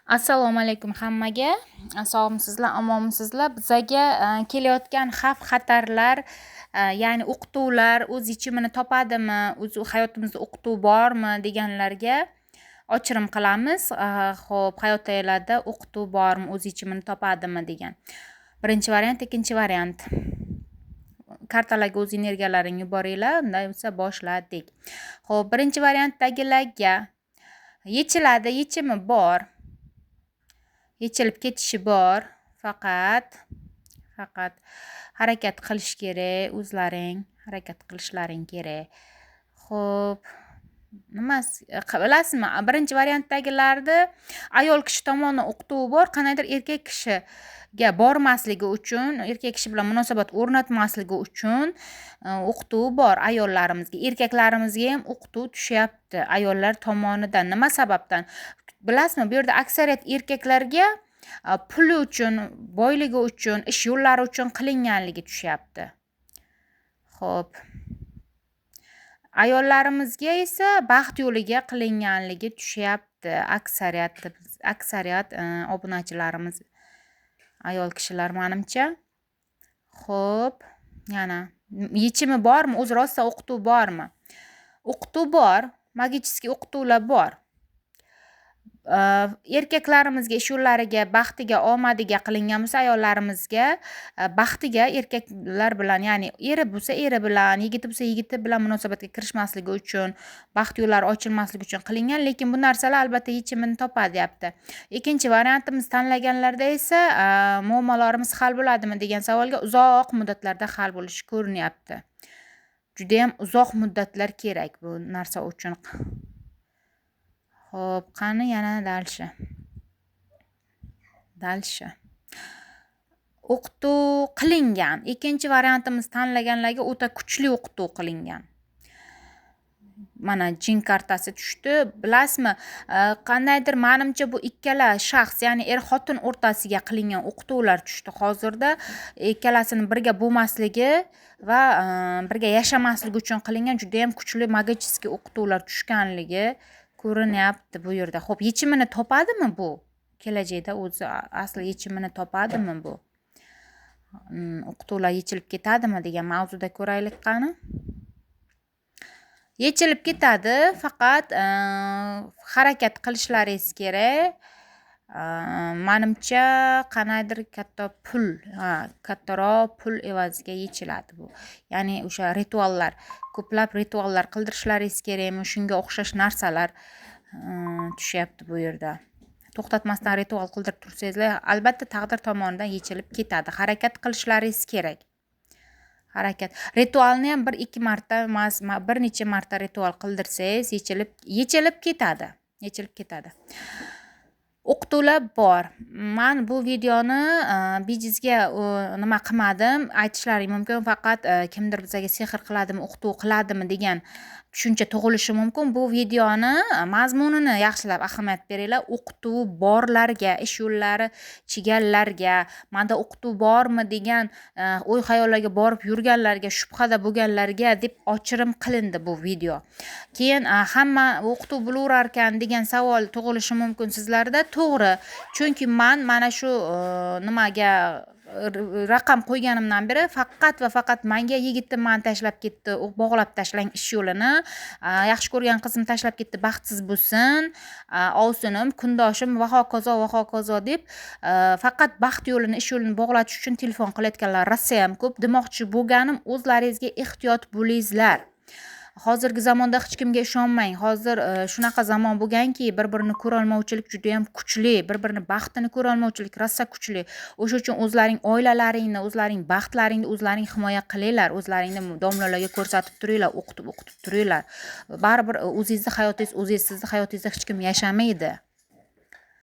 Assalomu alaykum hammaga. Sog'misizlar, omonmisizlar? Bizaga kelayotgan xavf-xatarlar, ya'ni o'qituvlar o'z yechimini topadimi, o'zi hayotimizda o'qituv bormi deganlarga ochirim qilamiz. Xo'p, hayotda o'qituv bormi, o'z yechimini topadimi degan. Birinchi variant, ikkinchi variant. Kartalarga o'z energiyalaringni yuboringlar, unday bo'lsa boshladik. Xo'p, birinchi variantdagilarga yechiladi, yechimi bor. Yechilib ketishi bor, faqat harakat qilish kerak, o'zlaring harakat qilishlaring kerak. Xo'p, nimasi bilasizmi, birinchi variantdagilarni ayol kishi tomonidan o'qituvi bor, qandaydir erkak kishiga bormasligi uchun, erkak kishi bilan munosabat o'rnatmasligi uchun o'qituvi bor ayollarimizga. Erkaklarimizga ham o'qituv tushyapti ayollar tomonidan. Nima sababdan? Bilasizmi, bu yerda aksariyat erkaklarga puli uchun, boyligi uchun, ish yo'llari uchun qilinganligi tushyapti. Xo'p. Ayollarimizga esa baxt yo'liga qilinganligi tushyapti. Aksariyat obunachilarimiz ayol kishilar menimcha. Xo'p, yana yechimi bormi? O'zi rosa o'qituv bormi? O'qituv bor, magический o'qituvlar bor. Erkaklarimizga ish yo'llariga, baxtiga, omadiga qilingan bo'lsa, ayollarimizga baxtiga erkaklar bilan, ya'ni eri bo'lsa eri bilan, yigiti bo'lsa yigiti bilan munosabatga kirishmasligi uchun, baxt yo'llari ochilmasligi uchun qilingan, lekin bu narsalar albatta yechimini topadi deyapti. Ikkinchi variantimiz tanlaganlarda esa muammolarimiz hal bo'ladimi degan savolga uzoq muddatlarda hal bo'lishi ko'rinyapti. Juda ham uzoq muddatlar kerak bu narsa uchun. Xo'p, qani yana дальше. Дальше. O'qituv qilingan. Ikkinchi variantimiz tanlaganlarga o'ta kuchli o'qituv qilingan. Mana jin kartasi tushdi. Bilasizmi, qandaydir menimcha bu ikkala shaxs, ya'ni er-xotin o'rtasiga qilingan o'qituvlar tushdi. Hozirda ikkalasini birga bo'lmasligi va birga yashamasligi uchun qilingan juda ham kuchli магический o'qituvlar tushganligi ko'rinyapti bu yerda. Xo'p, yechimini topadimi bu? Kelajakda o'zi asli yechimini topadimi bu? O'qituvlar yechilib ketadimi degan mavzuda ko'raylik qani. Yechilib ketadi, faqat harakat qilishlaringiz kerak. Menimcha qanaydir katta pul, kattaroq pul evaziga yechiladi bu. Ya'ni o'sha rituallar, ko'plab rituallar qildirishlaringiz kerakmi, shunga o'xshash narsalar tushyapti bu yerda. To'xtatmasdan ritual qildirib tursangizlar, albatta taqdir tomonidan yechilib ketadi. Harakat qilishlaringiz kerak. Harakat. Ritualni ham 1-2 marta emas, bir necha marta ritual qildirsangiz, yechilib ketadi. Yechilib ketadi. O'qituvlar bor. Men bu videoni bejizga nima qilmadim. Aytishlari mumkin, faqat kimdir bizga sehr qiladimi, o'qituv qiladimi degan tushuncha tug'ilishi mumkin. Bu videoni mazmunini yaxshilab ahamiyat beringlar. O'qituv borlarga, ish yo'llari chiganlarga, menda o'qituv bormi degan o'y xayollarga borib yurganlarga, shubhada bo'lganlarga deb ochirim qilindi bu video. Keyin hamma o'qituv bo'laverarkan degan savol tug'ilishi mumkin sizlarda. To'g'ri, chunki men mana shu nimaga raqam qo'yganimdan beri faqat va faqat menga yigitim meni tashlab ketdi, u bog'lab tashlang ish yo'lini, yaxshi ko'rgan qizim tashlab ketdi, baxtsiz bo'lsin, ovsinim, kundoshim va hokazo va hokazo deb, faqat baxt yo'lini, ish yo'lini bog'latish uchun telefon qilayotganlar rosa ham ko'p. Demoqchi bo'lganim, o'zlaringizga ehtiyot bo'lingizlar. Hozirgi zamonda hech kimga ishonmang. Hozir shunaqa zamon bo'lganki, bir-birini ko'ra olmovchilik juda ham kuchli, bir-birini baxtini ko'ra olmovchilik rosa kuchli. O'sha uchun o'zlaring oilalaringni, o'zlaring baxtlaringni o'zlaring himoya qilinglar, o'zlaringni domlalarga ko'rsatib turinglar, o'qitib, o'qitib turinglar. Baribir o'zingizni hayotingiz, o'zingiz, sizni hayotingizda hech kim yashamaydi.